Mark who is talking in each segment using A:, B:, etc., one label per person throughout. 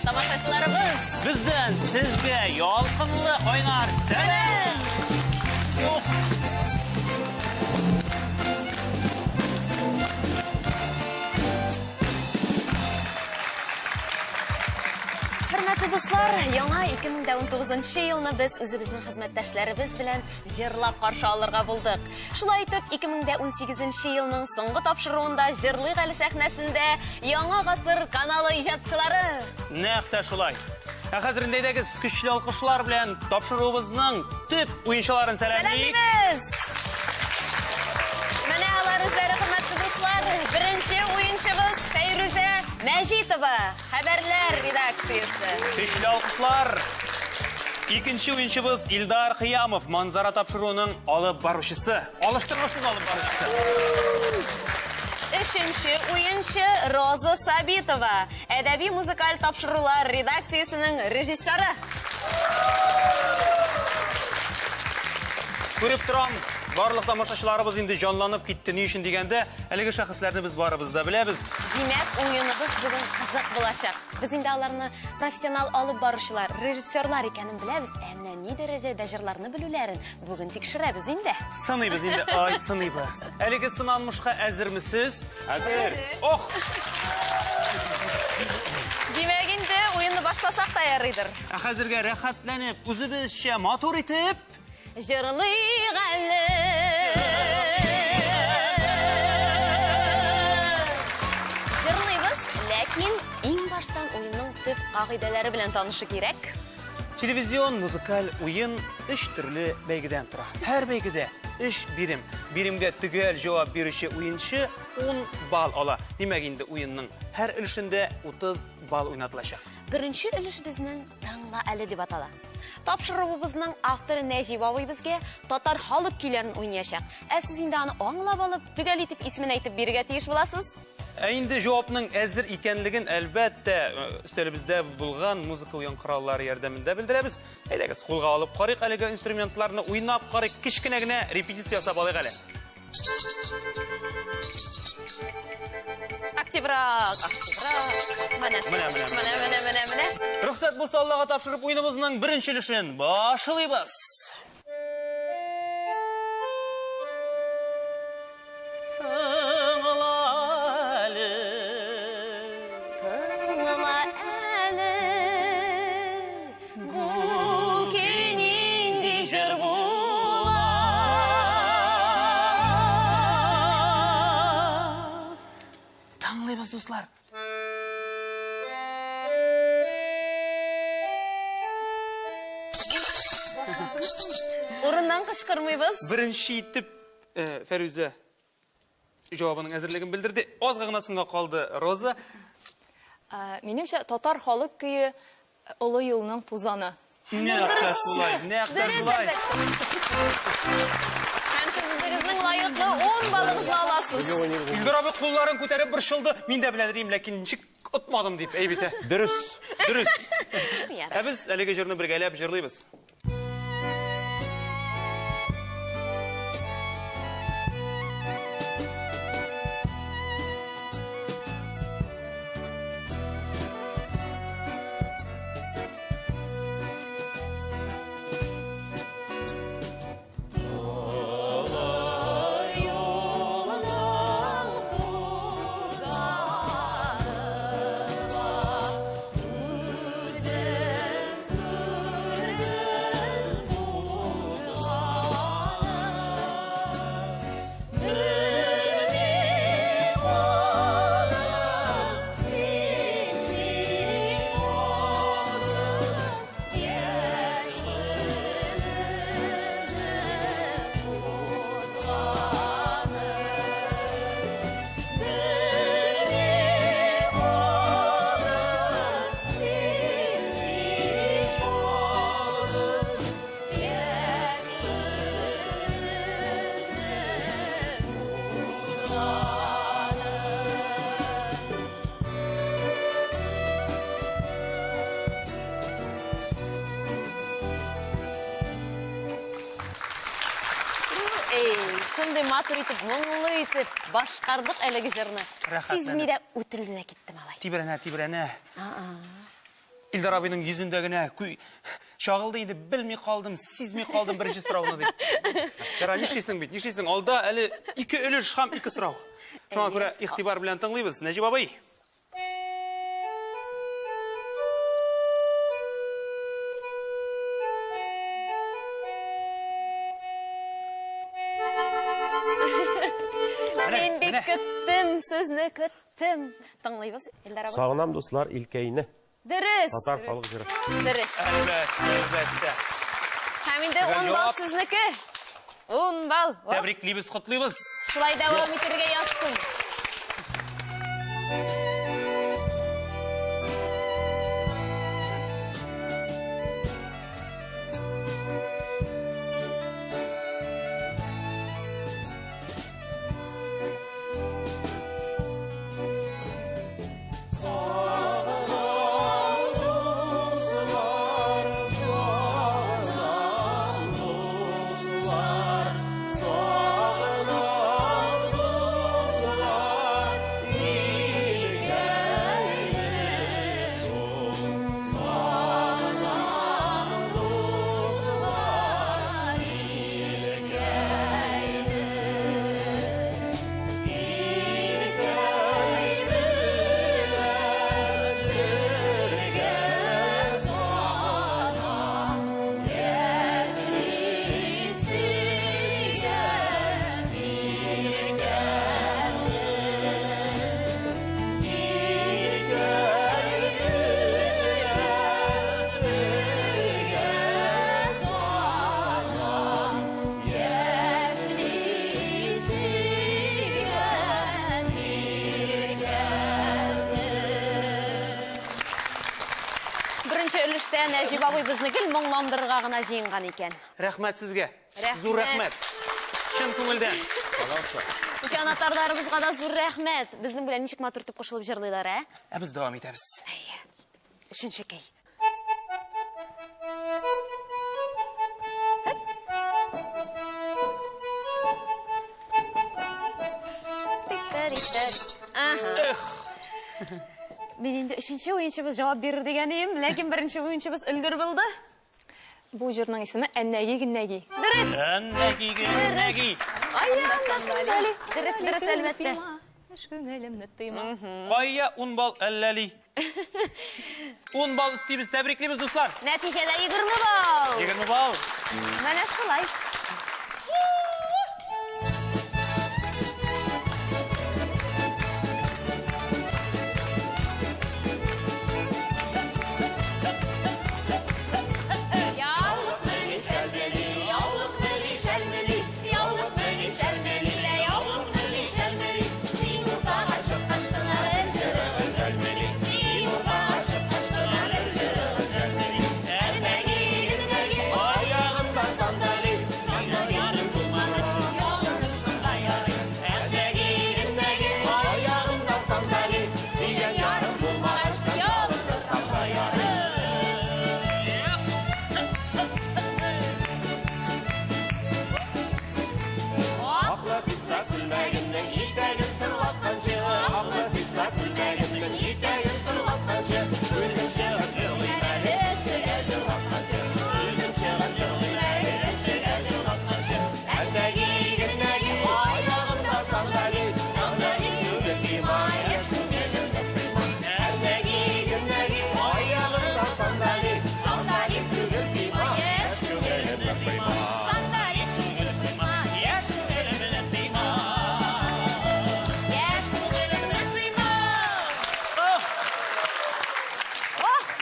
A: Тамашачыларыбыз!
B: Бездән сезгә ялкынлы кайнар сәлам! Ух!
A: Хөрмәтле дуслар, яңа 2019 елны без үзебезнең хезмәттәшләребез белән җырлап каршы алырга булдык. Шулай итеп, 2018 елның соңгы тапшыруында Җырлыйк әле сәхнәсендә Яңа гасыр каналы иҗатчылары.
B: Нәкъ тә шулай. Ә хәзер инде әйдәгез көчле алкышлар белән тапшыруыбызның төп уенчыларын сәламлик.
A: Сәламлибез! Менә алар үзләре, хөрмәтле дуслар. Беренче уенчыбыз Фәйрүзә Мәҗитова, хәбәрләр редакциясе.
B: Көчле алкышлар. Икенче уенчыбыз Илдар Кыямов, Манзара тапшыруының алып баручысы. Алыштыргысыз алып баручысы.
A: Өченче уенчы Роза Сабитова, әдәби музыкаль тапшырулар редакциясенең режиссеры.
B: Күреп торам, барлык тамашачыларыбыз инде җанланып китте. Ни өчен дигәндә, әлеге шәхесләрне без барыбыз да беләбез.
A: Димәк, уеныбыз бүген кызык булачак. Без инде аларны профессионал алып баручылар, режиссерлар икәнен беләбез. Ә менә ни дәрәҗәдә җырларны белүләрен бүген тикшерәбез инде.
B: Сыныйбыз инде, ай, сыныйбыз. Әлеге сынанмышка әзерме сез?
C: Әзер.
B: Ох!
A: Димәк, инде уенны башласак та ярыйдыр.
B: Ә хәзергә рәхәтләнеп, үзебезчә матур итеп,
A: Җырлыйк әле. Җырлыйбыз, ләкин иң баштан уенның төп кагыйдәләре белән танышу кирәк.
B: Телевизион музыкаль уен өч төрле бәйгедән тора. Һәр бәйгедә өч бирем. Биремгә төгәл җавап бирүче уенчы 10 балл ала. Димәк, инде уенның һәр өлешендә 30 балл уйнатылачак.
A: Беренче өлеш безнең Тыңла әле дип атала. Тапшыруыбызның авторы Нәҗип абый безгә татар халык көйләрен уйнаячак. Ә сез инде аны аңлап алып, төгәл итеп исемен әйтеп бирергә тиеш буласыз.
B: Ә инде җавапның әзер икәнлеген, әлбәттә, өстәлебездә булган музыка уен кораллары ярдәмендә белдерәбез. Әйдәгез, кулга алып карыйк әлеге инструментларны, уйнап карыйк, кечкенә генә репетиция ясап алыйк әле.
A: Активрак, активрак. Менә,
B: Менә, менә,
A: менә, менә, менә, менә.
B: Рөхсәт булса, Аллага тапшырып уеныбызның беренче өлешен башлыйбыз. Тыңла әле.
A: Тыңла әле. Бу көй нинди җыр була?
B: Тыңлыйбыз, дуслар.
A: Урыннан кычкырмыйбыз.
B: Беренче итеп э, Фәрүзә җавабының әзерлеген белдерде. Азга гына соңга калды Роза.
D: Ә, Минемчә, татар халык көе Олы юлның тузаны.
B: Нәкъ тә шулай, нәкъ тә шулай.
A: Һәм сез үзегезнең лаеклы 10 балыгызны аласыз.
B: Илдар абый кулларын күтәреп борчылды. Мин дә белә дим, ләкин ничек отмадым дип әйб итә.
C: Дөрес.
B: Дөрес. Ә без әлеге җырны бергәләп җырлыйбыз.
A: Эй, шундый матур итеп, моңлы итеп башкардык әлеге җырны.
B: Рәхәтләнеп.
A: Сизми дә үтелде дә китте малай.
B: Тибрәнә, тибрәнә. Илдар абыйның йөзендә генә көй чагылды инде, белми калдым, сизми калдым беренче сорауны дип. Ярар, нишлисең бит, нишлисең? Алда әле ике өлеш һәм ике сорау. Шуңа күрә игътибар белән тыңлыйбыз. Нәҗип абый.
A: Мин бик көттем, сезне көттем. Тыңлыйбыз, Илдар абый.
C: Сагынам, дуслар, илкәйне.
A: Дөрес.
C: Татар халык җыры.
A: Дөрес.
B: Әлбәттә, әлбәттә.
A: Һәм инде 10 балл сезнеке. 10 балл.
B: Тәбриклибез, котлыйбыз.
A: Шулай дәвам итәргә язсын. Беренче өлештә Нәҗип абый безне гел моңландырырга гына җыенган икән.
B: Рәхмәт сезгә.
A: Рәхмәт.
B: Зур рәхмәт. Чын күңелдән.
A: Җанатарларыбызга да зур рәхмәт. Безнең белән ничек матур итеп кушылып җырлыйлар, ә?
B: Ә без дәвам итәбез.
A: Әйе. Өченче көй. Ага. Мин инде өченче уенчыбыз җавап бирер дигән идем, ләкин беренче уенчыбыз өлгер булды.
D: Бу җырның исеме Әннәги Геннәги.
A: Дөрес.
B: Әннәги геннәги.
A: Ай, Дөрес, дөрес, әлбәттә.
D: Эш күңелемне тыйма.
B: Кая 10 балл әлләли? 10 балл өстибез, тәбриклибез, дуслар.
A: Нәтиҗәдә 20 балл.
B: 20 балл.
A: Менә шулай.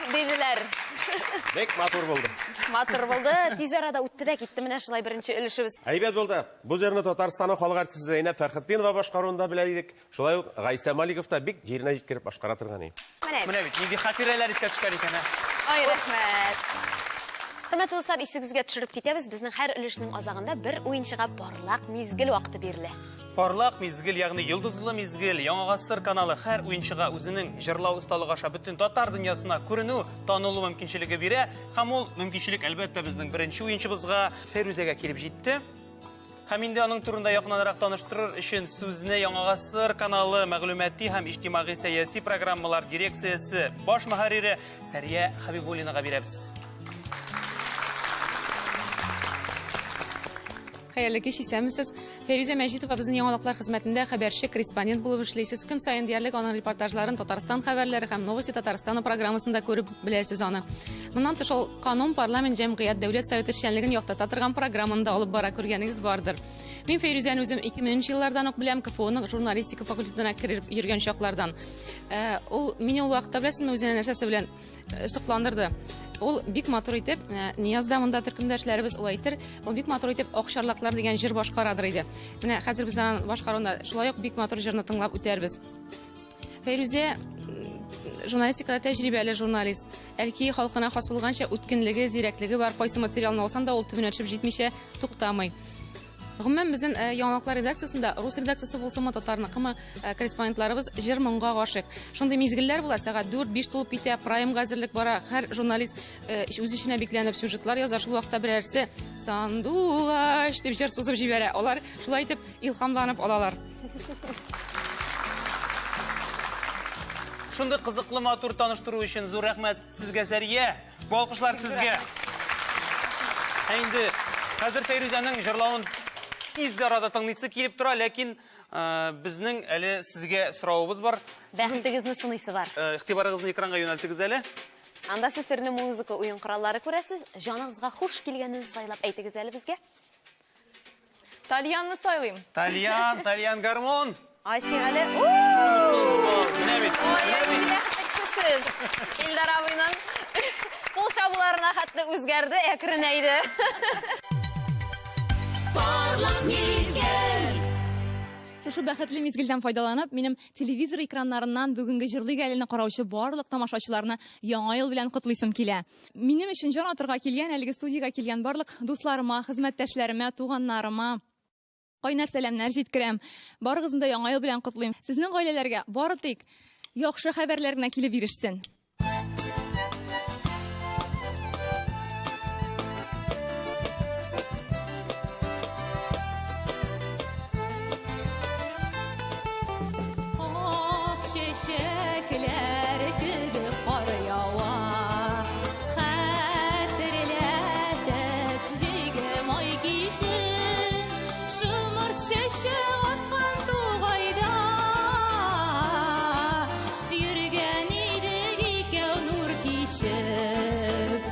A: Диделәр.
C: Бик матур булды.
A: Матур булды. Тиз арада үтте дә китте менә шулай беренче өлешебез.
C: Әйбәт булды. Бу җырны Татарстанның халык артисты Зәйнәп Фәрхетдинова башкаруында белә идек. Шулай ук Гайсә Маликов та бик җиренә җиткереп башкара торган иде.
A: Менә.
B: Менә бит, нинди хатирәләр искә төшкән икән, ә?
A: Ай, рәхмәт. Хөрмәтле дуслар, исегезгә төшереп китәбез, безнең һәр өлешнең азагында бер уенчыга парлак мизгел вакыты бирелә.
B: Парлак мизгел, ягъни йолдызлы мизгел, Яңа гасыр каналы һәр уенчыга үзенең җырлау осталыгы аша бөтен татар дөньясына күренү, танылу мөмкинчелеге бирә. Һәм ул мөмкинчелек, әлбәттә, безнең беренче уенчыбызга Фәрүзәгә килеп җитте. Һәм инде аның турында якыннанрак таныштырыр өчен сүзне Яңа Гасыр каналы мәгълүмати һәм иҗтимагый сәяси программалар дирекциясе баш мөхәррире Сәрия Хәбибуллинага бирәбез.
E: Хәерле кич, исәнмесез. Фәйрүзә Мәҗитова безнең яңалыклар хезмәтендә хәбәрче, корреспондент булып эшли. Сез көн саен диярлек аның репортажларын Татарстан хәбәрләре һәм Новости Татарстана программасында күреп беләсез аны. Моннан тыш ул Канун, парламент, җәмгыять, дәүләт советы эшчәнлеген яктырта торган программаны да алып бара, күргәнегез бардыр. Мин Фәйрүзәне үзем 2000 еллардан ук беләм, КФУның журналистика факультетына кереп йөргән чаклардан. Э, ул мине ул вакытта беләсезме үзенә нәрсәсе белән э, сокландырды. Ул бик матур итеп, э, Нияз да монда төркемдәшләребез ул әйтер, ул бик матур итеп Акчарлаклар дигән җыр башкарадыр иде. Менә хәзер без аның башкаруында шулай ук бик матур җырны тыңлап үтәрбез. Фәйрүзә журналистикада тәҗрибәле журналист. Әлки халкына хас булганча үткенлеге, зирәклеге бар. Кайсы материалны алсаң да ул төбенә төшеп җитмичә туктамый. Гомумән, безнең э, яңалыклар редакциясендә рус редакциясе булсынмы, татарныкымы, э, корреспондентларыбыз җыр-моңга гашыйк. Шундый мизгелләр була, сәгать 4-5 тулып китә, праймга әзерлек бара, һәр журналист э, үз эченә бикләнеп сюжетлар яза, шул вакытта берәрсе сандугач дип җыр сузып җибәрә. Алар шулай итеп илһамланып алалар.
B: Шундый кызыклы матур таныштыру өчен зур рәхмәт сезгә, Сәрия. Бу алкышлар сезгә. Ә инде хәзер Фәйрүзәнең җырлавын тиз арада тыңлыйсы килеп тора, ләкин э, безнең әле сезгә соравыбыз бар.
A: Бәхетегезне сыныйсы бар.
B: Э, игътибарыгызны экранга юнәлтегез әле.
A: Анда сез төрле музыка уен кораллары күрәсез. Җаныгызга хуш килгәнен сайлап әйтегез әле безгә.
D: Тальянны сайлыйм.
B: Тальян, тальян гармун.
A: Ачыйк әле.
B: Менә бит.
A: Ой, бәхетле Илдар абыйның кул чабуларына хәтле үзгәрде, әкренәйде.
F: Парлак мизгел.
E: Шушы бәхетле мизгелдән файдаланып, минем телевизор экраннарыннан бүгенге Җырлыйк әлене караучы барлык тамашачыларны Яңа ел белән котлыйсым килә. Минем өчен җан атырга килгән, әлеге студиягә килгән барлык дусларыма, хезмәттәшләремә, туганнарыма кайнар сәламнәр җиткерәм. Барыгызны да Яңа ел белән котлыйм. Сезнең гаиләләргә бары тик яхшы хәбәрләр генә килеп ирешсен. Ак чәчәкләр кебек кар ява, Хәтерләтеп җәйге май кичен, Шомырт чәчәк аткан тугайда Йөргән идек икәү нур кичеп.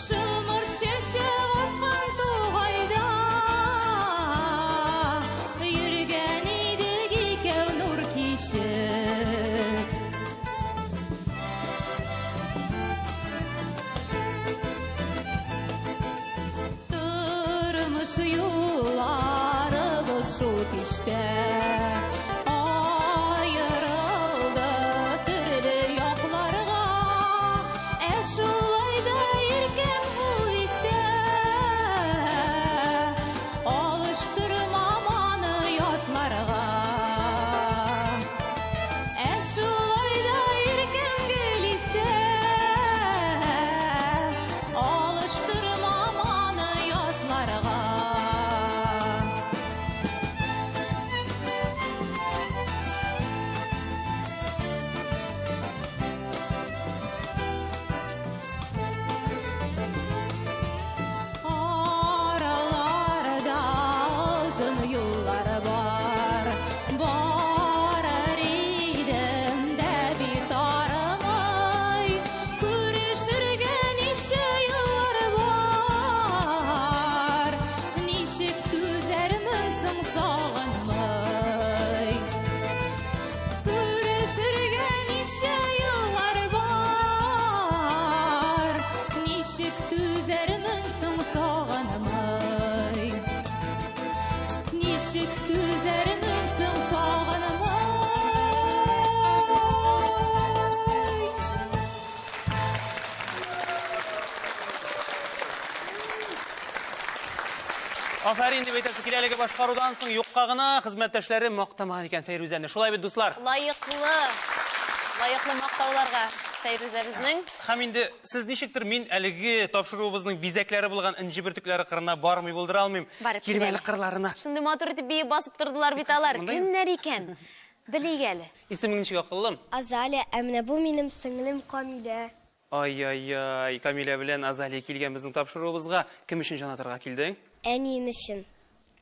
E: Шомырт чәчәк аткан тугайда Йөргән идек икәү нур кичеп. Тормыш юлларыбыз шул кичтә Аерылды төрле якларга. Ә шулай да иркәм ул истә, Алыштырмам аны ятларга. Ә шулай да иркәм гел истә, Алыштырмам аны ятларга. Араларда озын юллар бар, Барыр идем дә бит арымый, Күрешергә ничә еллар бар, Ничек түзәрмен соң сагынмый? Күрешергә ничә еллар бар, Ничек түзәрмен соң сагынмый? Ничек түзәрмен соң сагынмый?
B: Афәрин дип әйтәсе килә әлеге башкарудан соң юкка гына хезмәттәшләре мактамаган икән Фәйрүзәне. Шулай бит, дуслар?
A: Лаеклы, лаеклы мактауларга. Фәйрүзәбезнең.
B: Һәм инде сез ничектер мин әлеге тапшыруыбызның бизәкләре булган энҗе бөртекләре кырына бармый булдыра алмыйм.
A: Барып
B: Кирмәле
A: киләле.
B: кырларына.
A: Шундый матур итеп биеп басып тордылар бит алар.
B: Монда
A: Кемнәр икән? Белик әле.
B: Исемең ничек, акыллым?
G: Азалия, ә менә бу минем сеңлем Камилә.
B: Ай-яй-яй, Камилә белән Азалия килгән безнең тапшыруыбызга. Кем өчен җан атарга килдең?
G: Әнием өчен.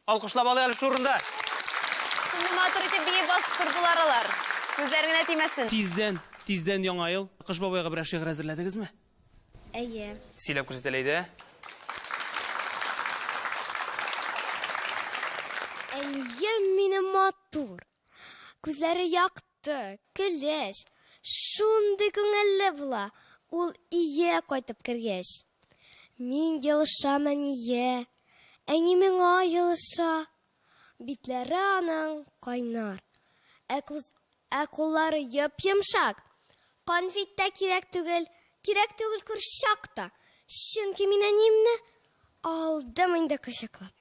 B: Алкышлап алыйк әле шул урында.
A: Шундый матур итеп биеп басып тордылар алар. Күзләр генә тимәсен.
B: Тиздән, тиздән яңа ел. Кыш бабайга берәр шигырь әзерләдегезме?
G: Әйе.
B: Сөйләп күрсәт әле әйдә.
G: Әнием минем матур. Күзләре якты, көләч. Шундый күңелле була. Ул өйгә кайтып кергәч. Мин елышам әнигә. Әни миңа елыша. Битләре аның кайнар. Ә, күз, ә куллары йоп-йомшак. Конфет та кирәк түгел, кирәк түгел курчак та. Чөнки мин әниемне алдым инде кочаклап.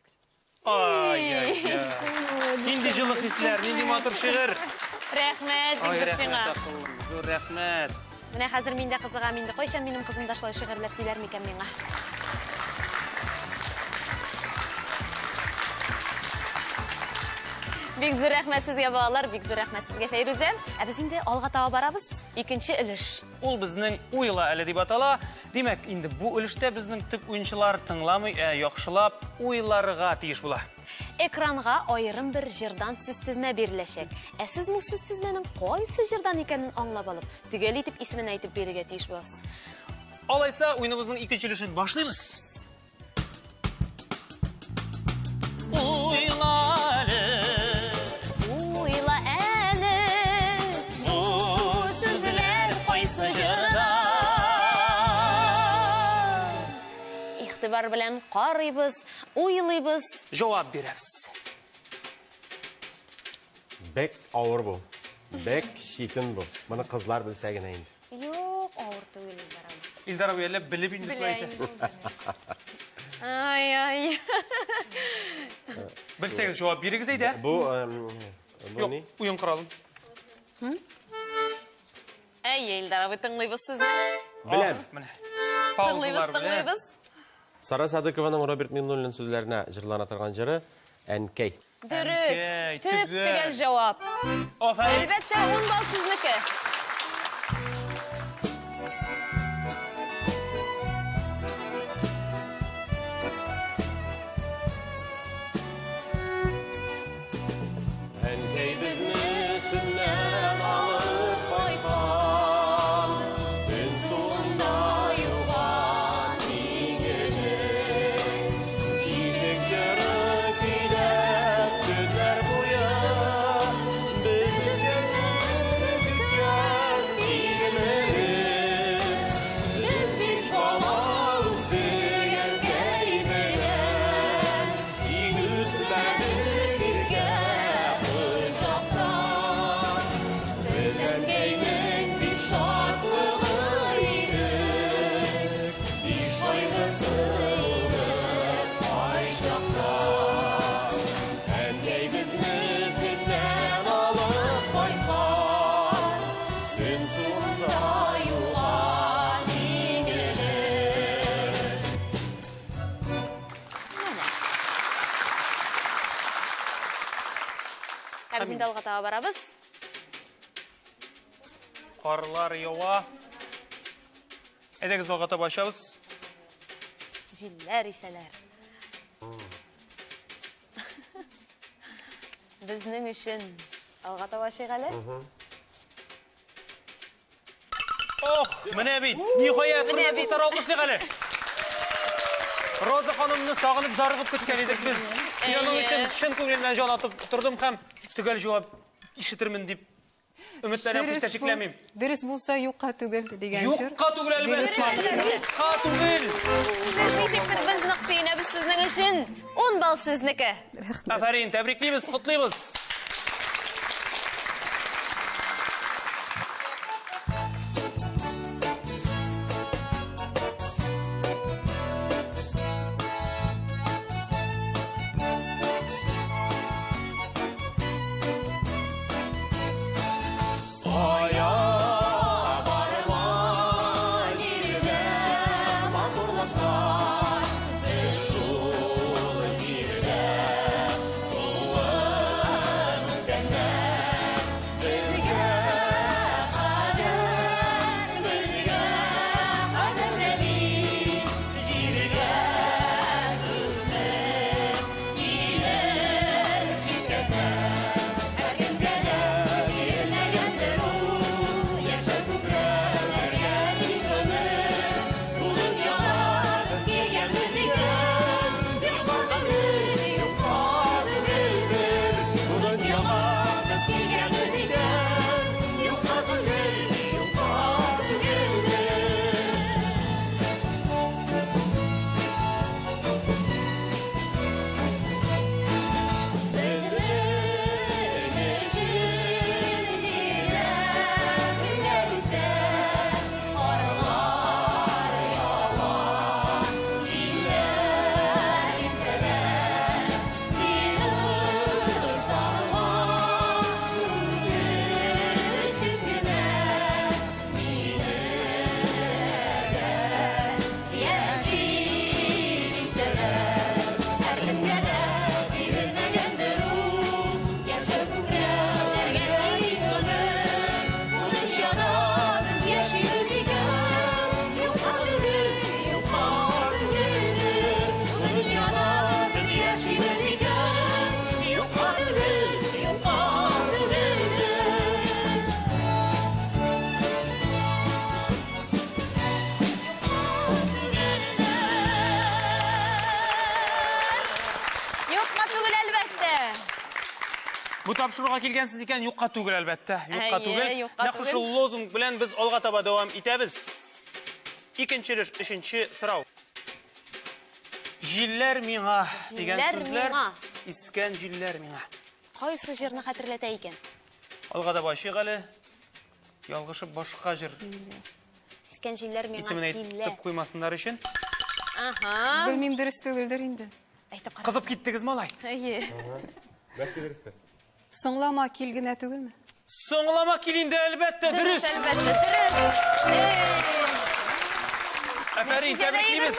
B: Ай-яй-яй. Нинди җылы хисләр, нинди матур шигырь.
A: Рәхмәт, бик
B: Ай,
A: зур сиңа.
B: рәхмәт, акыллым, зур рәхмәт.
A: Менә хәзер мин дә кызыгам инде. Кайчан минем кызым да шулай шигырьләр сөйләр микән миңа? Бик зур рәхмәт сезгә, балалар, бик зур рәхмәт сезгә, Фәйрүзә. Ә без инде алга таба барабыз. Икенче өлеш.
B: Ул безнең уйла әле дип атала. Димәк, инде бу өлештә безнең төп уенчылар тыңламый, ә яхшылап уйларга тиеш була.
A: Экранга аерым бер җырдан сүз тезмә биреләчәк. Ә сез бу сүз тезмәнең кайсы җырдан икәнен аңлап алып, төгәл итеп исемен әйтеп бирергә тиеш буласыз.
B: Алайса, уеныбызның икенче өлешен башлыйбыз. Уйла әле,
A: Уйла әле,
B: бу
A: сүзләр кайсы җырдан? Игътибар белән карыйбыз, уйлыйбыз.
B: Җавап бирәбез.
C: Бек авыр бу. Бек читен бу. Моны кызлар белсә генә инде.
A: Юк, авыр түгел, Илдар абый.
B: Илдар абый әллә белеп инде шулай әйтә.
A: Ай, ай.
B: Белсәгез җавап бирегез әйдә.
C: Бу, бу
B: Юк,
C: ни?
B: уен коралын.
A: Әй, Илдар абый, тыңлыйбыз сезне.
C: Беләм.
B: Менә.
A: Тыңлыйбыз,
B: Паузалар белән.
A: тыңлыйбыз.
C: Сара Садыкованың Роберт Миңнуллин сүзләренә җырлана торган җыры Әнкәй.
A: Дөрес.
B: Әнкәй,
A: Төп
B: төгәл.
A: төгәл җавап.
B: Афәрин.
A: Әлбәттә, 10 балл сезнеке.
C: Әнкәй безне сөннән алып кайткан, сөн суында юган иңелек. Ишек җыры көйләп көннәр буе, без көткән игелек. Без биш бала үстек әнкәй белән, тик үсмәдек иркә кочакта. Без әнкәйнең биш шатлыгы идек, биш кайгысы булдык кайчакта. Әнкәй безне синнән алып кайткан, сөн суында юган иңелек.
A: Ә без инде алга таба барабыз.
B: Карлар ява. Әйдәгез алга таба ачабыз.
A: Җилләр исәләр. Безнең өчен алга таба ачыйк әле.
B: Ох, менә бит. Ниһаять,
A: Менә
B: хөрмәтле
A: бит.
B: дуслар, алкышлыйк әле. Роза ханымны сагынып, зарыгып көткән идек без. Мин аның өчен чын күңелемнән җан атып тордым һәм төгәл җавап ишетермен дип өметләнәм, һич тә шикләнмим.
H: Дөрес булса юкка түгел дигән җыр.
B: Юкка түгел әлбәттә.
H: Дөрес матур.
B: Юкка түгел.
A: Сез ничектер без нык сөенәбез сезнең өчен. 10 балл сезнеке.
B: Афәрин, тәбриклибез, котлыйбыз.
C: Кая барма
B: Бу тапшыруга килгәнсез икән, юкка түгел, әлбәттә. Юкка түгел. Нәкъ шушы лозунг белән без алга таба дәвам итәбез. Икенче өлеш, өченче сорау. Җилләр миңа дигән сүзләр, искән җилләр миңа.
A: Кайсы җырны хәтерләтә икән?
B: Алга таба ачыйк әле. Ялгышып башка җыр.
A: Искән җилләр миңа
B: Исемен әйтеп куймасыннар өчен.
A: Ага.
H: Белмим, дөрес түгелдер инде.
A: Әйтеп кара.
B: Кызып киттегез, малай.
A: Әйе.
C: Бәлки дөрестер.
H: Соңлама кил генә түгелме?
B: Соңлама кил инде, әлбәттә, дөрес.
A: Әлбәттә, дөрес.
B: Афәрин, тәбриклибез.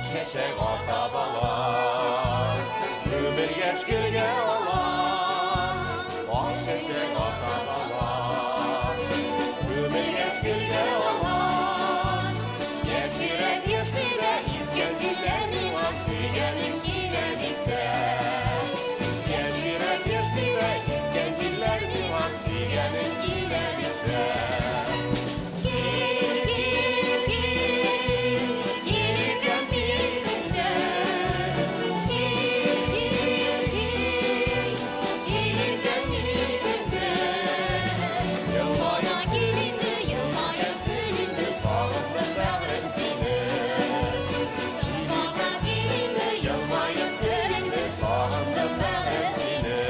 C: Чәчәк ата балар, күмел яшь гөлгә алар. Ак чәчәк ата балар, күмел яшь гөлгә алар. Яшь йөрәк яшь тибә, искән җилләр миңа сөйгәнем килә дисә. Яшь йөрәк яшь тибә, искән җилләр миңа сөйгәнем килә дисә.
F: Кил, кил, кил, килергә бир көтәм. Кил, кил, кил, килергә бир көтәм. Елмая кил инде, елмаеп көл инде, сагындым бәгърем сине. Тыңлама кил инде, елмаеп көл инде, сагындым бәгърем сине.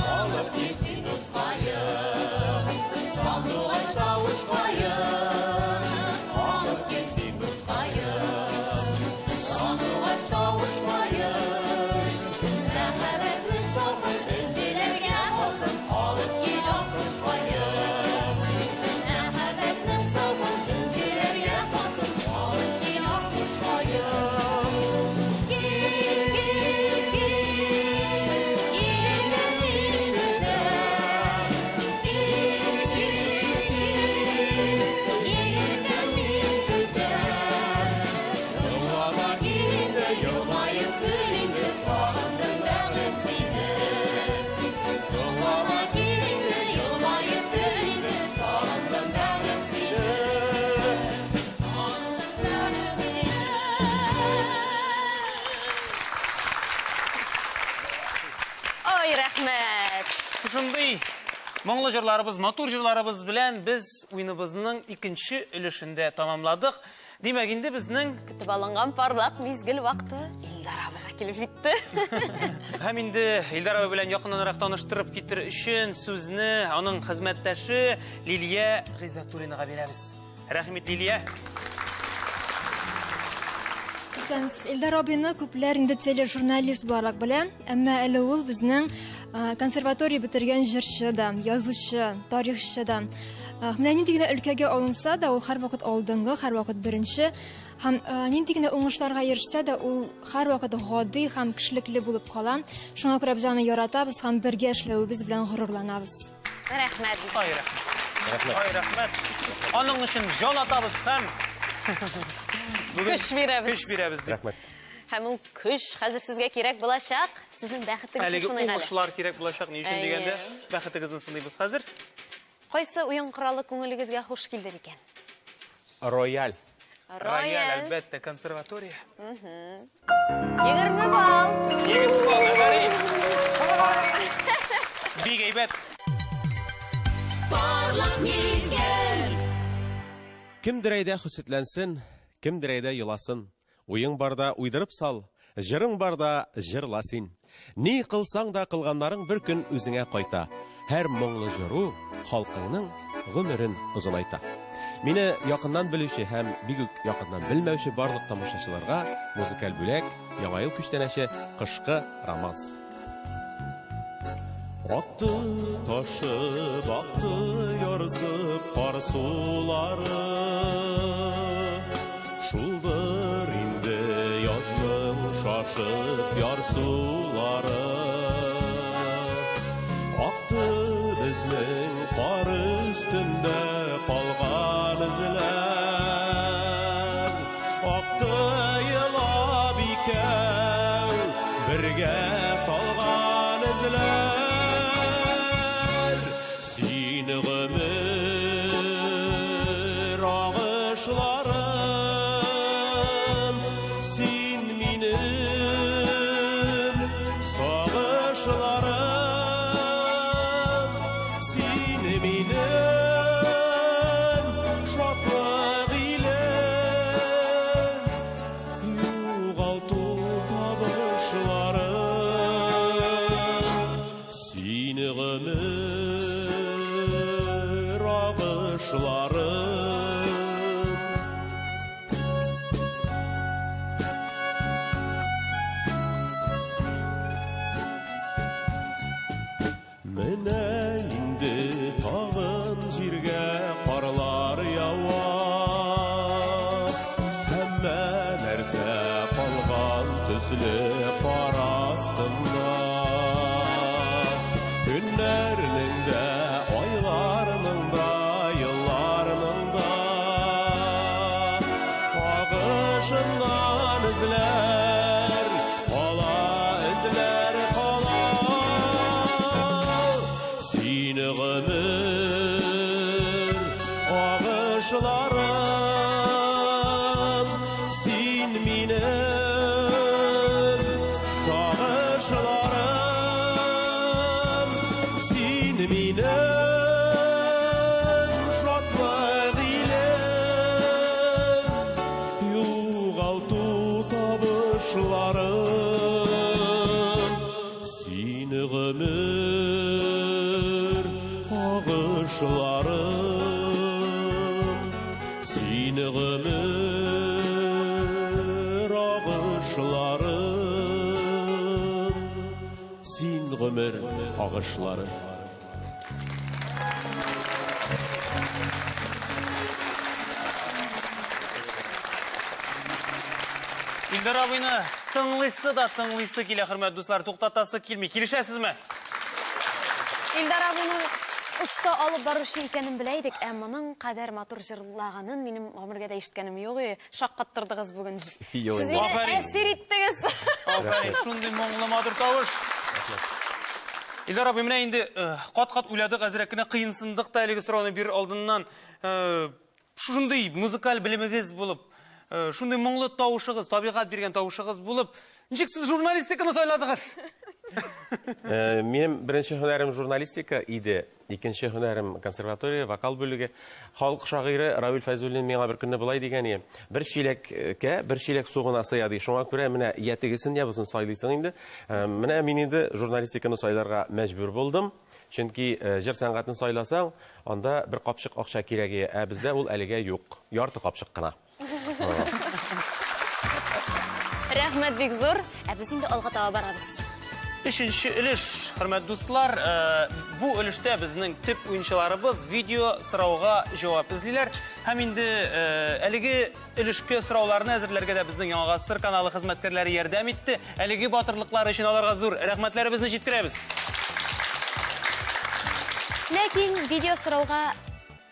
C: Алып кил син дускаем, сандугач тавышкаем. Алып кил син дускаем, сандугач тавышкаем.
F: Мәхәббәтне сафын энҗеләргә калсын, алып кил аккошкаем. Мәхәббәтнең сафын энҗеләргә калсын, алып кил аккошкаем. Кил, кил, кил, килергә мин көтәм. Кил, кил, кил, килергә мин көтәм.
C: Соңлама кил инде,
F: Елмаеп көл инде, сагындым бәгърем сине. Соңлама кил инде, елмаеп көл инде, сагындым бәгърем сине. Сагындым бәгърем сине.
A: Ой, рәхмәт.
B: Шушындый моңлы җырларыбыз, матур җырларыбыз белән без уеныбызның икенче өлешендә тамамладык. Димәк, инде безнең
A: Көтеп алынган парлак мизгел вакыты Илдар абыйга килеп җитте.
B: Һәм инде Илдар абый белән якыннанрак таныштырып китер өчен сүзне аның хезмәттәше Лилия Гыйззәтуллинага бирәбез. Рәхим ит, Лилия.
I: Исәнсез. Илдар абыйны күпләр инде тележурналист буларак белә, әмма әле ул безнең консерватория бетергән җырчы да, язучы, тарихчы да. Менә нинди генә өлкәгә алынса да, ул һәрвакыт алдынгы, һәрвакыт беренче. Һәм нинди генә уңышларга ирешсә дә, ул һәрвакыт гади һәм кешелекле булып кала. Шуңа күрә без аны яратабыз һәм бергә эшләвебез белән горурланабыз.
A: Рәхмәт.
B: Ай, рәхмәт. Ай, рәхмәт. Аның өчен җан атабыз һәм бүген
A: Көч бирәбез.
B: Көч бирәбез дип.
C: Рәхмәт.
A: Һәм ул көч хәзер сезгә кирәк булачак. Сезнең бәхетегезне
B: Әлеге
A: сыныйк әле.
B: уңышлар кирәк булачак. Ни өчен
A: Әйе.
B: дигәндә, бәхетегезне сыныйбыз хәзер.
A: Кайсы уен коралы күңелегезгә хуш килде икән?
C: Рояль.
B: Рояль, әлбәттә, консерватория.
A: 20 балл.
B: 20 балл, афәрин. Бик әйбәт.
F: Парлак мизгел.
C: Кемдер әйдә хөсетләнсен, кемдер әйдә еласын. Уең барда уйдырып сал, җырың барда җырла син. Ни кылсаң да кылганнарың бер көн үзеңә кайта. Һәр моңлы җыру халкыңның гомерен озынайта. Мине якыннан белүче һәм бик үк якыннан белмәүче барлык тамашачыларга музыкаль бүләк, Яңа ел күчтәнәче, кышкы романс. Акты ташып, акты ярсып кар сулары. Шулдыр инде язның шашып сулары. Акты безнең кар өстендә калган эзләр. Акты елап икәү бергә салган эзләр. Син гомер агышларым, син минем сагышларым, син минем шатлык илем, югалту табышларым. Син гомер агышларым. Менә инде тагын җиргә карлар ява. Һәммә нәрсә калган төсле кар астында. Көннәрнең дә, айларның да, елларның да агышыннан эзләр, кала эзләр, кала. Син гомер агышларым, син минем сагышларым, син минем шатлык илем, югалту табышларым. Син гомер агышларым, син гомер агышларым, син гомер агышларым.
B: Илдар абыйны тыңлыйсы да тыңлыйсы килә, хөрмәтле дуслар, туктатасы килми. Килешәсезме?
A: Илдар абыйның оста алып баручы икәнен белә идек, ә моның кадәр матур җырлаганын минем гомергә дә ишеткәнем юк иде. Шаккаттырдыгыз бүген.
C: Юк
A: Сез
C: инде.
A: мине
B: Афәрин.
A: әсир иттегез.
B: Афәрин, шундый моңлы матур тавыш. Илдар абый, менә инде кат-кат уйладык, әзрәк кенә кыенсындык та әлеге сорауны бирер алдыннан. Шундый музыкаль белемегез булып, шундый моңлы тавышыгыз, табигать биргән тавышыгыз булып, ничек сез журналистиканы сайладыгыз?
C: Минем беренче һөнәрем журналистика иде, икенче һөнәрем консерватория, вокал бүлеге. Халык шагыйре Равил Фәйзуллин миңа бер көнне болай дигән иде: бер чиләккә бер чиләк су гына сыя ди. Шуңа күрә менә я тегесен, я бусын сайлыйсың инде. Менә мин инде журналистиканы сайларга мәҗбүр булдым. Чөнки җыр сәнгатен сайласаң, анда бер капчык акча кирәк иде, ә бездә ул әлегә юк. Ярты капчык кына.
A: Рәхмәт бик зур. Ә без инде алга таба барабыз.
B: Өченче өлеш, хөрмәтле дуслар, бу өлештә безнең төп уенчыларыбыз видео сорауга җавап эзлиләр. Һәм инде әлеге өлешкә сорауларны әзерләргә дә безнең Яңа Гасыр каналы хезмәткәрләре ярдәм итте. Әлеге батырлыклары өчен аларга зур рәхмәтләребезне җиткерәбез.
A: Ләкин видео сорауга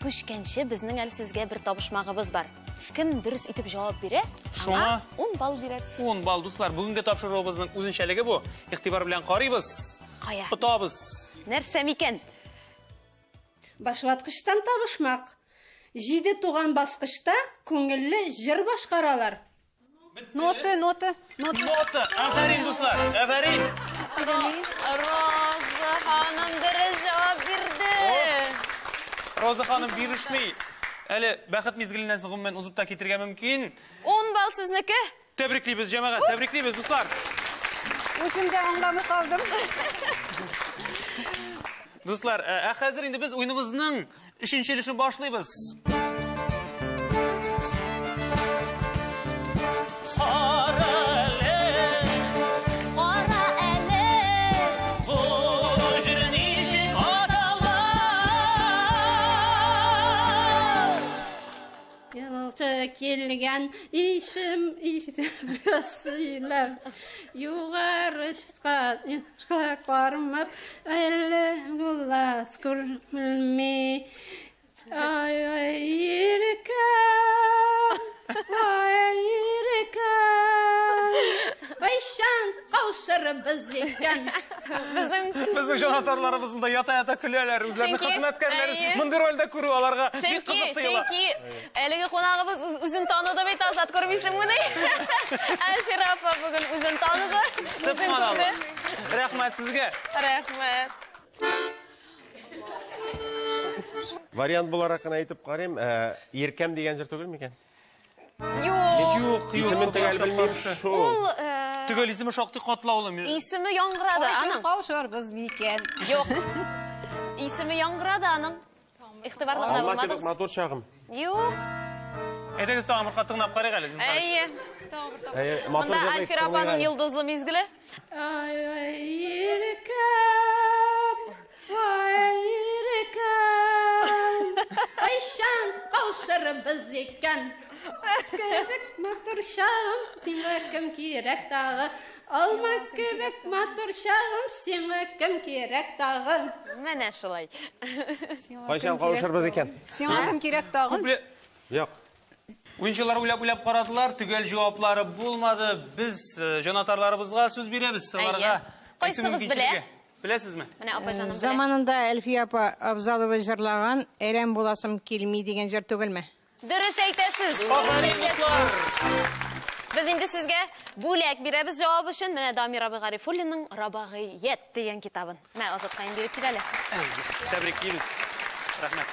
A: күчкәнче безнең әле сезгә бер табышмагыбыз бар. Кем дөрес итеп җавап бирә,
B: Шуңа
A: аңа 10 балл бирәбез.
B: 10 балл, дуслар. Бүгенге тапшыруыбызның үзенчәлеге бу. Игътибар белән карыйбыз.
A: Кая?
B: Отабыз.
A: Нәрсә микән?
J: Башваткычтан табышмак. Җиде туган баскычта күңелле җыр башкаралар.
H: Ноты, ноты, ноты.
B: Нота. Афәрин, дуслар. Афәрин.
A: Роза ханым дөрес җавап бирде.
B: Роза ханым бирешми. Әле бәхет мизгеленнән соң гомумән узып та китергә мөмкин.
A: 10 балл сезнеке.
B: Тәбриклибез, җәмәгать, тәбриклибез, дуслар.
H: Үзем дә аңламый калдым.
B: Дуслар, ә хәзер инде без уеныбызның өченче өлешен башлыйбыз. Кара әле,
A: Кара әле.
B: бу җыр ничек атала?
J: Яучы килгән, ишем ишем сөйләп, югары очка кармап, әле булас күрелми. Ай, ай, иркәм, ай, иркәм, кайчан каушырбыз икән?
A: Безнең
B: Безнең җанатарларыбыз монда ята-ята көләләр, үзләренең
A: Чөнки-
B: хезмәткәрләрен
A: әйе.
B: мондый рольдә күрү аларга бик
A: Чөнки,
B: кызык тоела.
A: чөнки әлеге кунагыбыз үзен таныды бит, Азат, күрмисеңмени? Әлфира апа бүген үзен таныды, үзен
B: Сөбханалла.
A: күрде.
B: Рәхмәт сезгә.
A: Рәхмәт.
C: Вариант буларак кына әйтеп карыйм, Иркәм дигән җыр түгел микән?
A: Юк.
B: Юк, юк.
C: Исемен төгәл белмим шул.
A: Ул
B: Төгәл исеме шактый катлаулы.
A: Исеме яңгырады аның.
H: Каушырбыз микән?
A: Юк. Исеме яңгырады аның. Игътибарлы гына
C: Алма кебек
A: булмадыгыз.
C: матур чагым.
A: Юк.
B: Әйдәгез тагын бер кат тыңлап карыйк әле, зинһар өчен.
A: Әйе.
C: Әйе, матур
A: Монда
C: җырлыйк,
A: Альфира апаның
C: тыңлыйк әле.
A: йолдызлы мизгеле.
J: Ай, ай, иркәм, ай, иркәм, кайчан каушырбыз икән? Кебек матур чагым, сиңа кем кирәк тагы? Алма кебек матур чагым, сиңа кем кирәк тагы?
A: Менә шулай.
C: Кайчан кавышырбыз икән?
H: Сиңа кем кирәк тагын?
B: Күпле
C: Юк.
B: Уенчылар уйлап-уйлап карадылар, төгәл җаваплары булмады. Без җанатарларыбызга сүз бирәбез, аларга
A: Әйе. Кайсыгыз
B: әйтү мөмкинчелеге.
A: белә?
B: Беләсезме?
A: Менә апа җаным белә.
K: Заманында Әлфия апа Абзалова җырлаган Әрәм буласым килми дигән җыр түгелме?
A: Дөрес әйтәсез.
B: Афәрин, дуслар!
A: Без инде сезгә бүләк бирәбез җавап өчен. Менә Дамир абый Гарифуллинның Рабагыйят дигән китабын. Менә Азатка инде биреп кил әле.
B: Тәбриклибез. Рәхмәт.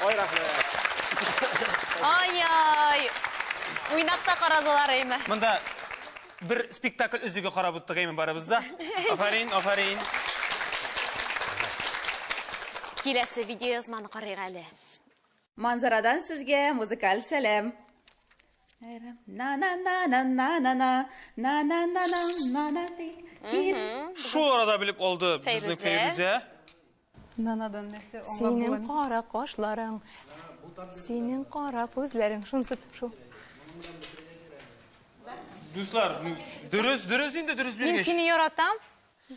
C: Ой, рәхмәт.
A: Ай-ай. Уйнап та карадылар әйме.
B: Монда бер спектакль өзеге карап үттек әйме барыбыз да. Афәрин, афәрин.
A: Киләсе видеоязманы карыйк әле.
L: Манзарадан сезгә музыкаль сәлам. На на на на на на на на на на на на на ти.
B: Шул арада белеп алды безнең
D: Фәйрүзә.
B: Фәйрүзә.
H: Нанадан нәрсә аңлап
D: Синең
H: була.
D: кара кашларың, синең кара күзләрең, шунысы шул.
B: Дуслар, дөрес, дөрес инде, дөрес
D: Мин
B: биргәч.
D: сине яратам.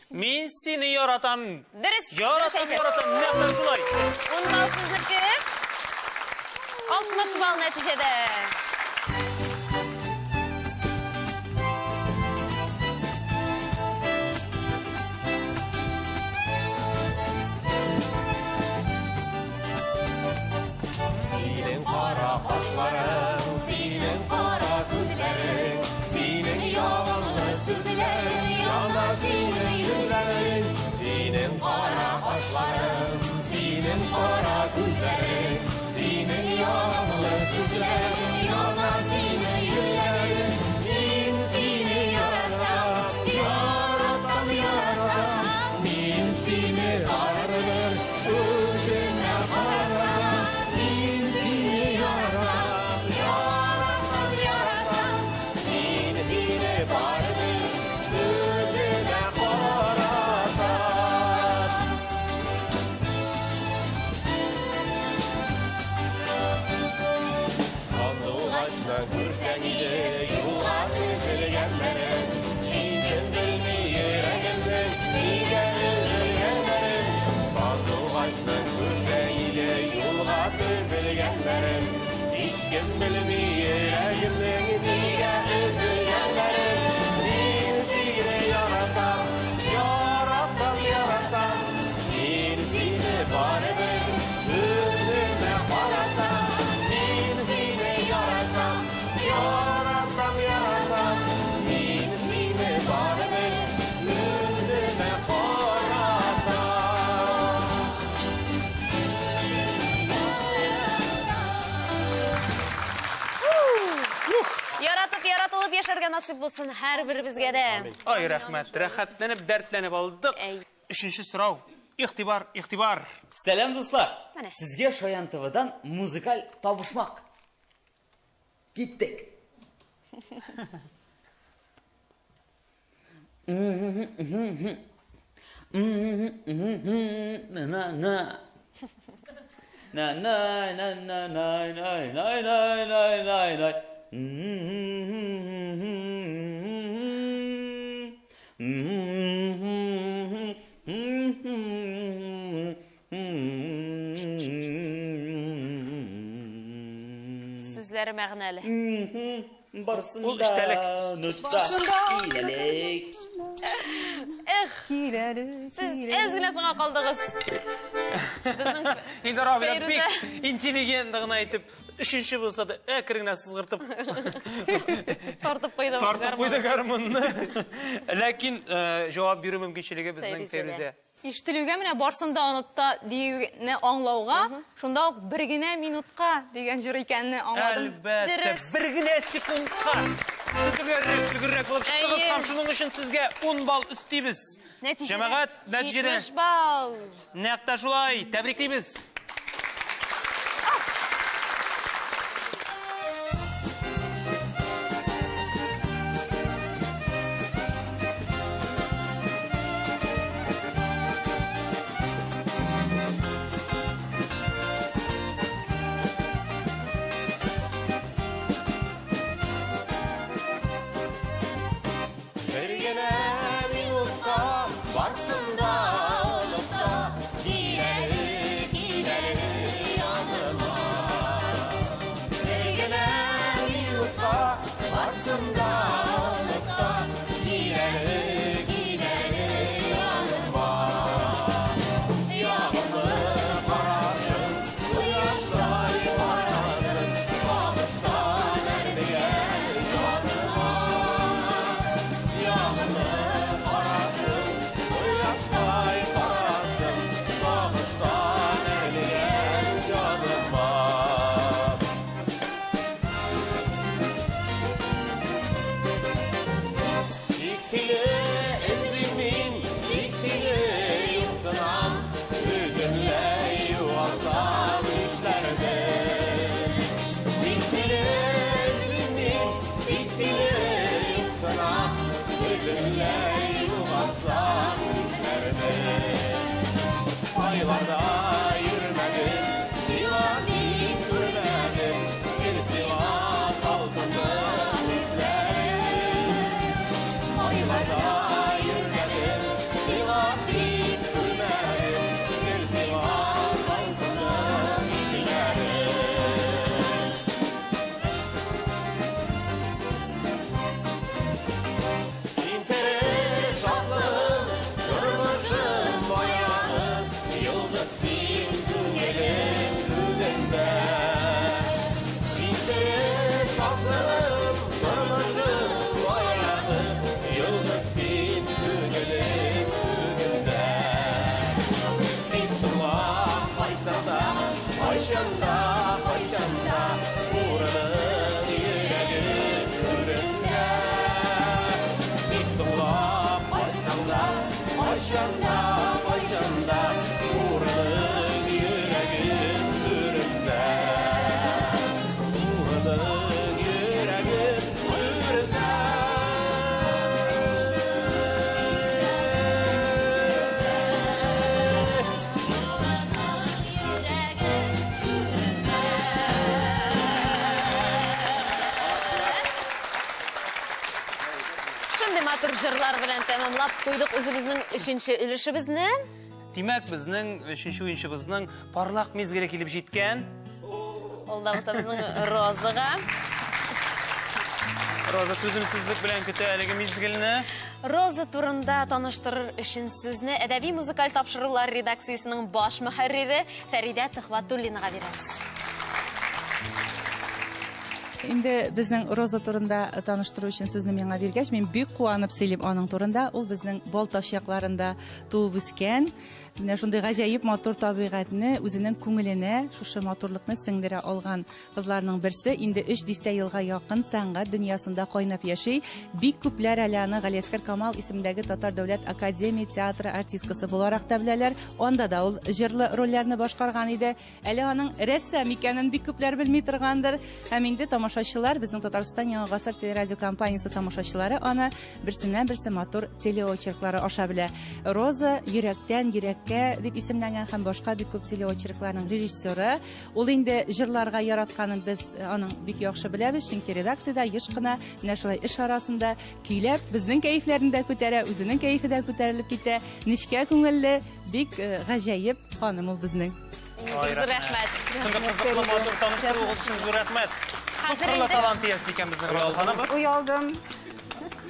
B: Мин сине яратам.
A: Дөрес.
B: Яратам, яратам. Нәкъ менә шулай.
A: 10 балл сезнеке. 60 балл нәтиҗәдә.
C: Синең кара кашларың, синең кара күзләрең, синең яланлы сүзләрең, яна синең йөзләрең, синең кара кашларың, синең
F: Синең кара күзләрең, синең ягымлы сүзләрең, яна синең йөзләрең. Мин сине яратам, яратам, яратам. Мин сине барыбер үземә каратам. Мин сине яратам, яратам, яратам. Мин сине барыбер үземә каратам. Сандугачны күрсәң иде, юлга тезелгәннәрен, һичкем белми йөрәгемнең нигә өзелгәннәрен. Сандугачны күрсәң иде, юлга тезелгәннәрен, һичкем белми йөрәгемнең нигә өзелгәннәрен. Мин сине яратам, яратам, яратам. Мин сине барыбер үземә каратам. Мин сине яратам, яратам, яратам. Мин сине барыбер үземә каратам.
A: Яратып, яратылып яшәргә насыйп булсын һәрберебезгә дә.
B: Ай, рәхмәт. Рәхәтләнеп, дәртләнеп алдык. Өченче сорау. Игътибар, игътибар.
M: Сәлам, дуслар!
A: Менә.
M: Сезгә Шаян ТВдан музыкаль табышмак. Киттек. На на на на на на на на на на на на на.
A: Сүзләре мәгънәле.
M: Барсын
B: Ул эчтәлек.
M: Киләлек.
A: Эх, сез әз генә соңга калдыгыз. Безнең
B: Илдар абый
A: Фәйрүзә.
B: бик интеллигент гына итеп, өченче булса да әкрен генә сызгыртып
A: тартып куйды.
B: тартып куйды гармунны. Ләкин җавап бирү мөмкинчелеге безнең
A: Фәйрүзәдә.
B: Фәйрүзә.
D: Ишетелүгә менә барсын да онытта диюне аңлауга, шунда ук бер генә минутка дигән җыр икәнне аңладым.
B: Әлбәттә, бер генә секундка. Сез өлгеррәк, өлгеррәк булып чыктыгыз
A: Әйе.
B: һәм шуның өчен сезгә 10 балл өстибез.
A: Нәтиҗәдә
B: Җәмәгать, нәтиҗәдә
A: 70 балл.
B: нәкъ тә шулай. Тәбриклибез.
F: Бер генә минутка барсын да онытта, киләле, киләле яныма. Бер генә минутка барсын да онытта, киләле, киләле яныма. Ягымлы карашың, кояштай карасын, сагыштан әрнегән җаныма. Ягымлы карашың, кояштай карасын, сагыштан әрнегән җаныма. Тик сине эзлим мин, тик сине юксынам, бөтенләй югалсам нишләрмен? Тик сине эзлим мин, тик сине юксынам, бөтенләй югалсам нишләрмен? Айларда йөрмәдем, сиңа мин күрмәдем, гел сиңа талпындым нишләрмен? Айларда йөрмәдем, сиңа бик күрмәдем, гел сиңа талпындым нишләрмен? Син тере шатлыгым, тормышым баяны, йолдыз син.
A: Алкышлар белән тәмамлап куйдык үзебезнең өченче өлешебезне.
B: Димәк, безнең өченче уенчыбызның парлак мизгеле килеп җиткән.
A: Ул да булса безнең Розага.
B: Роза түземсезлек белән көтә әлеге мизгелне.
A: Роза турында таныштырыр өчен сүзне әдәби музыкаль тапшырулар редакциясенең баш мөхәррире Фәридә Төхвәтуллинага бирәбез.
L: Инде безнең Роза турында таныштыру өчен сүзне миңа биргәч, мин бик куанып сөйлим аның турында. Ул безнең Балтач якларында туып үскән. Менә шундый гаҗәеп матур табигатьне үзенең күңеленә шушы матурлыкны сеңдерә алган кызларның берсе. Инде өч дистә елга якын сәнгать дөньясында кайнап яши. Бик күпләр әле аны Галиәсгар Камал исемендәге Татар дәүләт академия театры артисткасы буларак та беләләр. Анда да ул җырлы рольләрне башкарган иде. Әле аның рәссам икәнен бик күпләр белми торгандыр. Һәм инде тамашачылар, безнең Татарстан Яңа гасыр телерадиокомпаниясе тамашачылары аны берсеннән-берсе матур телеочерклары аша белә. Роза йөрәктән йөрәккә дип исемләнгән һәм башка бик күп телеочеркларның режиссеры. Ул инде җырларга яратканын без аның бик яхшы беләбез, чөнки редакциядә еш кына менә шулай эш арасында көйләп безнең кәефләрне дә күтәрә, үзенең кәефе дә күтәрелеп китә. Нечкә күңелле, бик гаҗәеп ханым ул безнең.
A: Бик зур рәхмәт.
B: Шундый кызыклы матур таныштыруыгыз өчен зур рәхмәт. Күпкырлы талант иясе икән безнең Роза ханым.
H: Оялдым.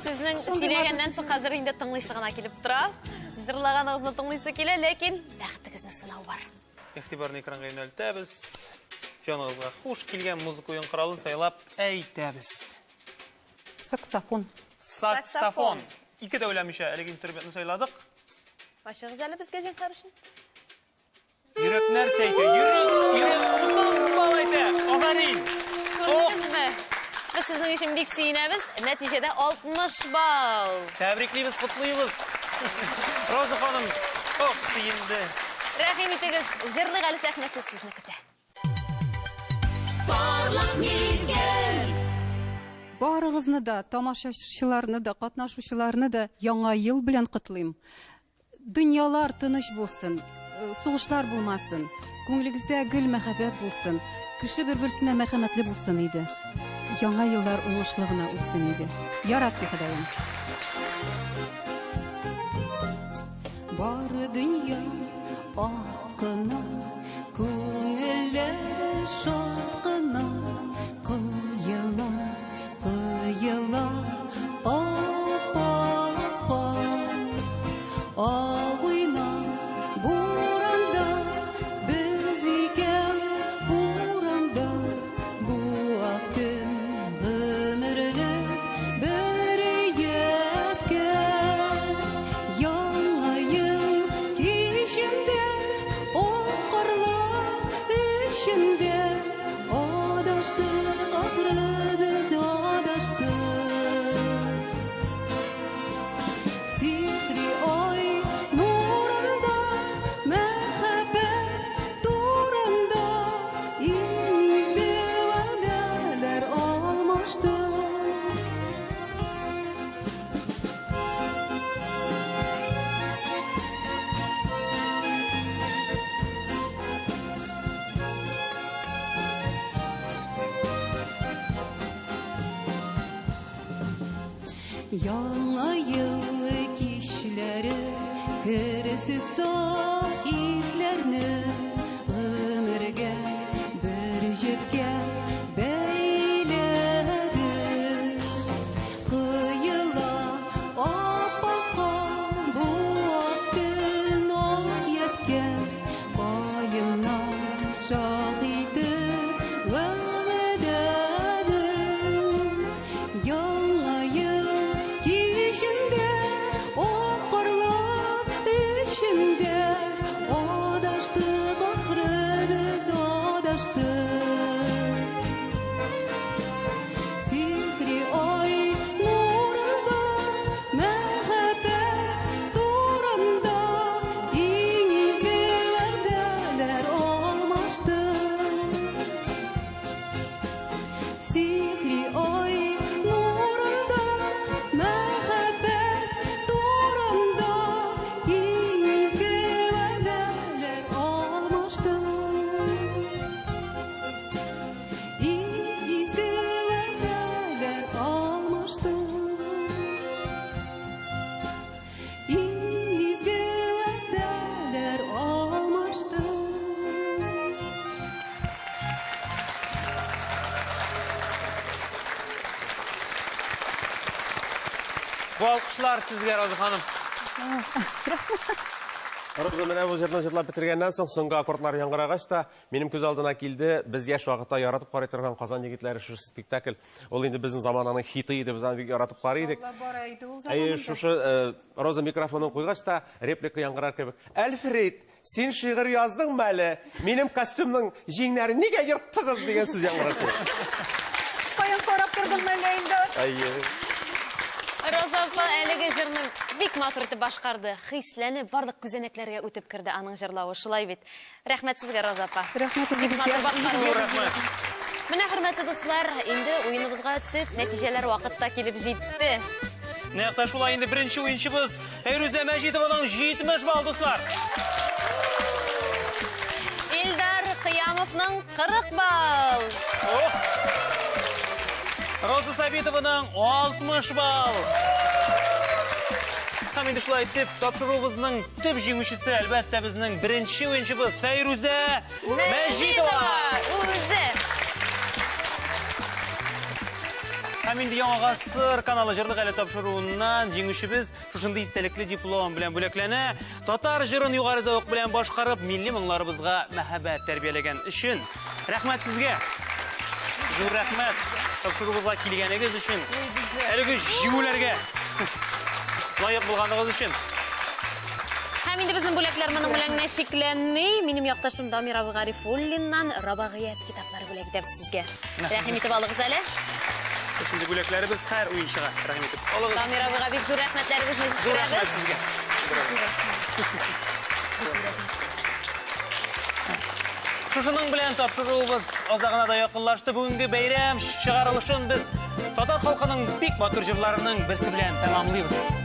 A: Сезнең сөйләгәннән соң хәзер инде тыңлыйсы гына килеп тора. Җырлаганыгызны тыңлыйсы килә, ләкин бәхетегезне сынау бар.
B: Игътибарны экранга юнәлтәбез. Җаныгызга хуш килгән музыка уен коралын сайлап әйтәбез.
H: Саксофон.
B: Саксофон. Ике дә уйламыйча әлеге инструментны сайладык.
A: Ачыгыз әле безгә зинһар өчен.
B: Йөрәк нәрсә әйтә? Йөрәк, йөрәк 30 балл әйтә. Афәрин.
A: Күрдегезме? Без сезнең өчен бик сөенәбез. Нәтиҗәдә 60 балл.
B: Тәбриклибез, котлыйбыз. Роза ханым, ох, сөенде.
A: Рәхим итегез, җырлыйк әле сәхнәсе сезне көтә.
F: Парлак мизгел.
H: Барыгызны да, тамашачыларны да, катнашучыларны да Яңа ел белән котлыйм. Дөньялар тыныч булсын, сугышлар булмасын, күңелегездә гел мәхәббәт булсын, кеше бер-берсенә мәрхәмәтле булсын иде. Яңа еллар уңышлы гына үтсен иде. Я Рабби Ходаем. Бар дөнья ак кына, күңелләр шат кына, коела, коела, ап-ак Уйнап буранда, без икәү урамда, бу ак төн гомерлек бер ядкәр. Яңа ел кичендә, ак карлар эчендә, адаштык ахры без адаштык. Сихри ай нурында, мәхәббәт турында иң изге вәгъдәләр алмашты. Яңа ел кичләре керсез саф хисләрне гомергә бер җепкә бәйләде. Коела ап-акка бу ак төн ак ядкәр, каеннар шаһиты вәгъдәнең. Яңа ел кичендә, ак карлар эчендә, адаштык ахры без адаштык. Сихри ай нурында, мәхәббәт турында иң изге вәгъдәләр алмашты. Сихри ай нурында, мәхәббәт турында иң изге вәгъдәләр алмашты.
B: Бу алкышлар сезгә, Роза ханым.
C: Роза, менә бу җырны җырлап бетергәннән соң, соңгы аккордлар яңгырагач та, минем күз алдына килде, без яшь вакытта яратып карый торган Казан егетләре шушы спектакль. Ул инде безнең замананың хиты иде, без аны бик яратып карый идек.
H: Алла бара иде ул
C: Әйе,
H: заманында.
C: шушы э, Роза микрофонын куйгач та, реплика яңгырар кебек. Әлфрид, син шигырь яздыңмы әле? Минем костюмның җиңнәрен нигә ерттыгыз дигән сүз яңгырар кебек.
H: Каян карап тордың әллә инде?
C: Әйе.
A: Роза апа әлеге җырны бик матур итеп башкарды. Хисләнеп, барлык күзәнәкләргә үтеп керде аның җырлавы. Шулай бит. Рәхмәт сезгә, Роза апа.
H: Рәхмәт
A: Бик
H: үзегезгә.
A: матур башкаруыгыз.
B: Рәхмәт.
A: Менә, хөрмәтле дуслар, инде уеныбызга төп нәтиҗәләр вакытта килеп җитте.
B: Нәкъ тә шулай инде беренче уенчыбыз Фәйрүзә Мәҗитованың 70 балл, дуслар.
A: Илдар Кыямовның 40 балл.
B: Ох! Роза Сабитованың 60 балл. Һәм инде шулай итеп, тапшыруыбызның төп җиңүчесе, әлбәттә, безнең беренче уенчыбыз Фәйрүзә Мәҗитова.
A: Үзе.
B: Һәм инде Яңа гасыр каналы җырлык әле тапшыруыннан җиңүчебез шушындый истәлекле диплом белән бүләкләнә. Татар җырын югары зәвык белән башкарып, милли моңнарыбызга мәхәббәт тәрбияләгән өчен рәхмәт сезгә. Зур рәхмәт тапшыруыбызга килгәнегез өчен. Әлеге җиңүләргә лаек булганыгыз өчен.
A: Һәм инде безнең бүләкләр моның белән генә чикләнми. Минем якташым Дамир абый Гарифуллиннан Рабагыят китаплары бүләк итәбез сезгә. Рәхим итеп алыгыз әле.
B: Шушындый бүләкләребез һәр уенчыга. Рәхим итеп алыгыз.
A: Дамир абыйга бик зур рәхмәтләребезне
B: Зур рәхмәт
A: җиткерәбез.
B: сезгә. Шушының белән тапшыруыбыз азагына да якынлашты. Бүгенге бәйрәм чыгарылышын без татар халкының бик матур җырларының берсе белән тәмамлыйбыз.